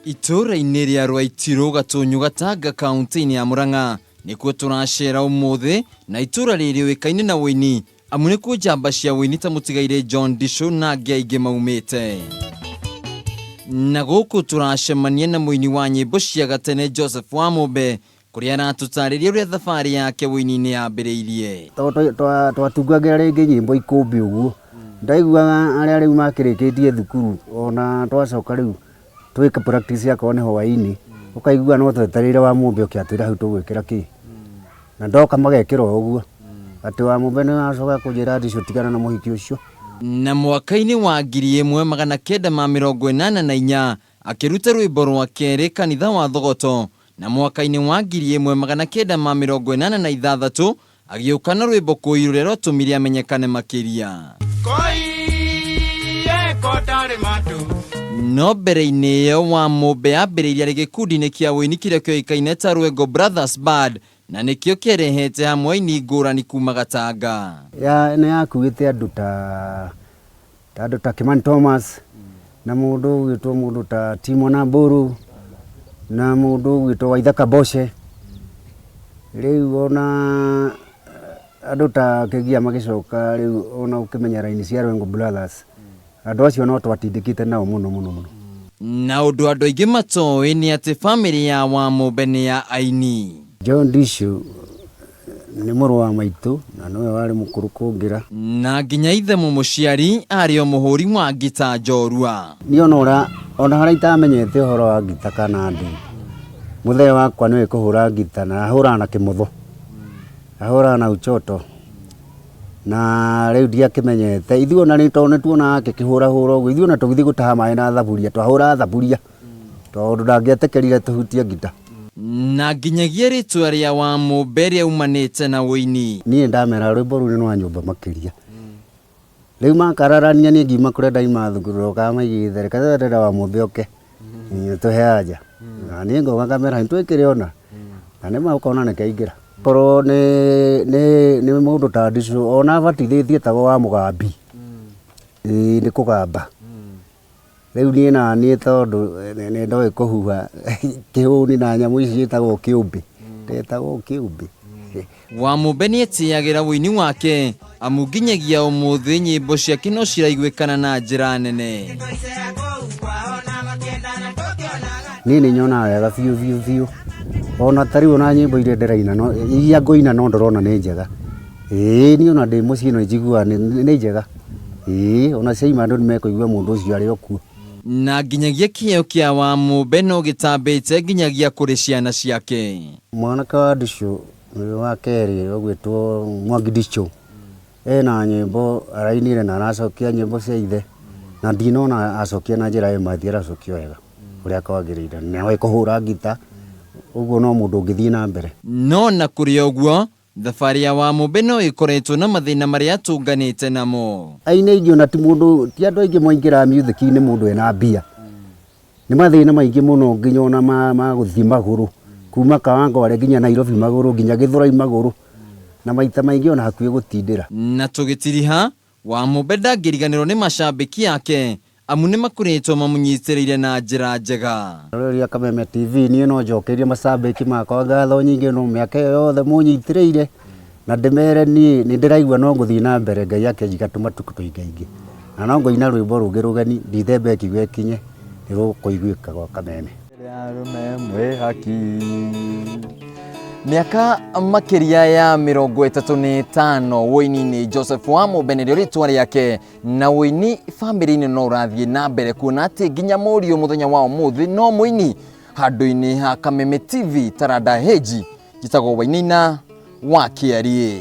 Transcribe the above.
Itũũra-inĩ rĩa Rwaitirũ Gatũnyũ Gatanga kaunti-inĩ ya Murang'a nĩkuo tũracera ũmũthĩ na itũũra rĩrĩ rĩũĩkaine na ũini amu nĩkuo njamba cia ũini ta mũtigairĩ John Ndicũ na angĩ aingĩ maumĩte. Na gũkũ tũracemania na mũini wa nyĩmbo cia gatene Joseph Wamũmbe kũrĩa aratũtarĩria ũrĩa thabarĩ yake ũini-inĩ yambĩrĩirie. Tondũ twatungagĩra rĩngĩ nyĩmbo ikũmbĩ ũguo, ndaiguaga arĩa rĩu makĩrĩkĩtie thukuru ona twacoka rĩu twĩka practice akorwo nĩ hwainĩ, ũkaigua no twetereire Wamũmbe oke atwĩre hau tũgwĩkĩra kĩ. Na ndoka magekĩra o ũguo, atĩ Wamũmbe nĩ acoka kũnjĩra atĩ tigana na mũhiki ũcio. Na mwaka-inĩ wa 1984 akĩruta rwĩmbo rwa kerĩ kanitha wa Thogoto na mwaka-inĩ wa 1986 agĩũka na rwĩmbo Kũi rũrĩa rwatũmire amenyekane makĩria. No mbere-inĩ ĩyo Wamũmbe ambĩrĩirie arĩ gĩkundi-inĩ kĩa ũini kĩrĩa kĩoĩkaine ta Rwengo Brothers Band na nĩkĩo kĩarehete hamwe aini ngũrani kuma Gatanga. Ya, nĩ yakuĩte andũ ta ta andũ ta Kimani Thomas na mũndũ ũgwĩtwo mũndũ ta Timo Namburu na mũndũ ũgwĩtwo Waithaka Boshe. Rĩu ona andũ ta Kĩgia magĩcoka rĩu ona ũkĩmenya raini cia Rwengo Brothers, andũ acio no twatindĩkĩte nao mũno mũno mũno. Na ũndũ andũ aingĩ matoĩ nĩ atĩ bamĩrĩ ya Wamũmbe nĩ ya aini. John Ndicũ nĩ mũrũ wa maitũ na nĩwe warĩ mũkũrũ kũngĩra. Na nginya ithe mũmũciari arĩ o mũhũri wa ngita njorua. Niĩ ona ũrĩa ona harĩa itamenyete ũhoro wa ngita kana ndũ, mũthee wakwa nĩoĩ kũhũra ngita na ahũraga na kĩmotho, ahũraga na uchoto na rĩu ndiakĩmenyete. Ithuĩ ona tondũ nĩ tuonaga akĩkĩhũrahũra ũguo, ithuĩ ona tũgĩthiĩ gũtaha maĩ na thaburia, twahũraga thaburia tondũ ndangĩetĩkĩrire tũhutie ngita. Na nginyagia rĩtwa rĩa Wamũmbe rĩaumanĩte na ũini. Niĩ ndamera rwĩmbo rũu nĩ rwa nyũmba makĩria. Rĩu makararania niĩ ngiuma kũrĩa ndaima thukuru ndokaga maigĩte reke tweterere Wamũmbe oke tũhe anja. Na niĩ ngoka ngamera nĩtwĩkĩre ona na nĩma ũkona nĩkaingĩra. Korwo nĩ nĩ nĩ mũndũ ta Ndicũ ona abatithĩtio etagwo wa Mũgambi, ĩĩ nĩ kũgamba. Rĩu niĩ naniĩ tondũ nĩ ndoĩ kũhuha kĩhũni na nyamũ ici ciĩtagwo kĩũmbĩ, ndetagwo kĩũmbĩ. Wamũmbe nĩetĩyagĩra ũini wake amu nginyagia ũmũthĩ nyĩmbo ciake no ciraiguĩkana na njĩra nene. Niĩ nĩ nyonaga wega biũ biũ biũ, ona ta rĩu ona nyĩmbo iria ndĩraina no iria ngũina no ndĩrona nĩ njega. Ĩĩ niĩ ona ndĩ mũciĩ no njiguaga nĩ njega. Ĩĩ ona ciaima andũ nĩ mekũigua mũndũ ũcio arĩ o kuo. Na nginyagia kĩheo kĩa Wamũmbe no gĩtambĩte nginyagia kũrĩ ciana ciake. Mwanake wa Ndicũ wa kerĩ ũgwĩtwo Mwangi Ndicũ ena nyĩmbo arainire na aracokia nyĩmbo cia ithe na ndinona acokia na njĩra ĩmwe athiĩ aracokia wega ũrĩa kwagĩrĩire na nĩoĩ kũhũra ngita ũguo no mũndũ ũngĩthiĩ na mbere. No na kũrĩ ũguo, thabarĩ ya Wamũmbe no ĩkoretwo na mathĩna marĩa atũnganĩte namo. Aini aingĩ ona ti mũndũ ti andũ aingĩ maingĩraga music-inĩ mũndũ ena mbia. Nĩ mathĩna maingĩ mũno nginya ona ma gũthiĩ magũrũ kuma Kawangware nginya Nairobi magũrũ nginya Gĩthũrai magũrũ na maita maingĩ ona hakuhĩ gũtindĩra. Na tũgĩtiriha, Wamũmbe ndangĩriganĩrwo nĩ macambĩki ake amu nĩ makoretwo mamũnyitĩrĩire na njĩra njega. Roreri a Kameme TV niĩ no njokeirie macambĩki makwa ngatho nyingĩ no mĩaka ĩyo yothe mũnyitĩrĩire na ndĩmere niĩ nĩ ndĩraigua no ngũthiĩ na mbere Ngai akĩnjiga tũmatukũ tũingaingĩ na no ngũina rwĩmbo rũngĩ rũgeni ndithemba ĩkiuga ĩkinye nĩ rũkũiguĩka gwa Kameme. Arũme mwĩ haki. Mĩaka makĩria ya 35 ũini-inĩ Joseph Wamũmbe nĩrĩo rĩtwa rĩake na ũini bamĩrĩ-inĩ no ũrathiĩ na mbere kuona atĩ nginya mũriũ mũthenya wa ũmũthĩ no mũini handũ-inĩ ha Kameme TV Taranda Heji njĩtagwo Wainaina wa Kĩariĩ.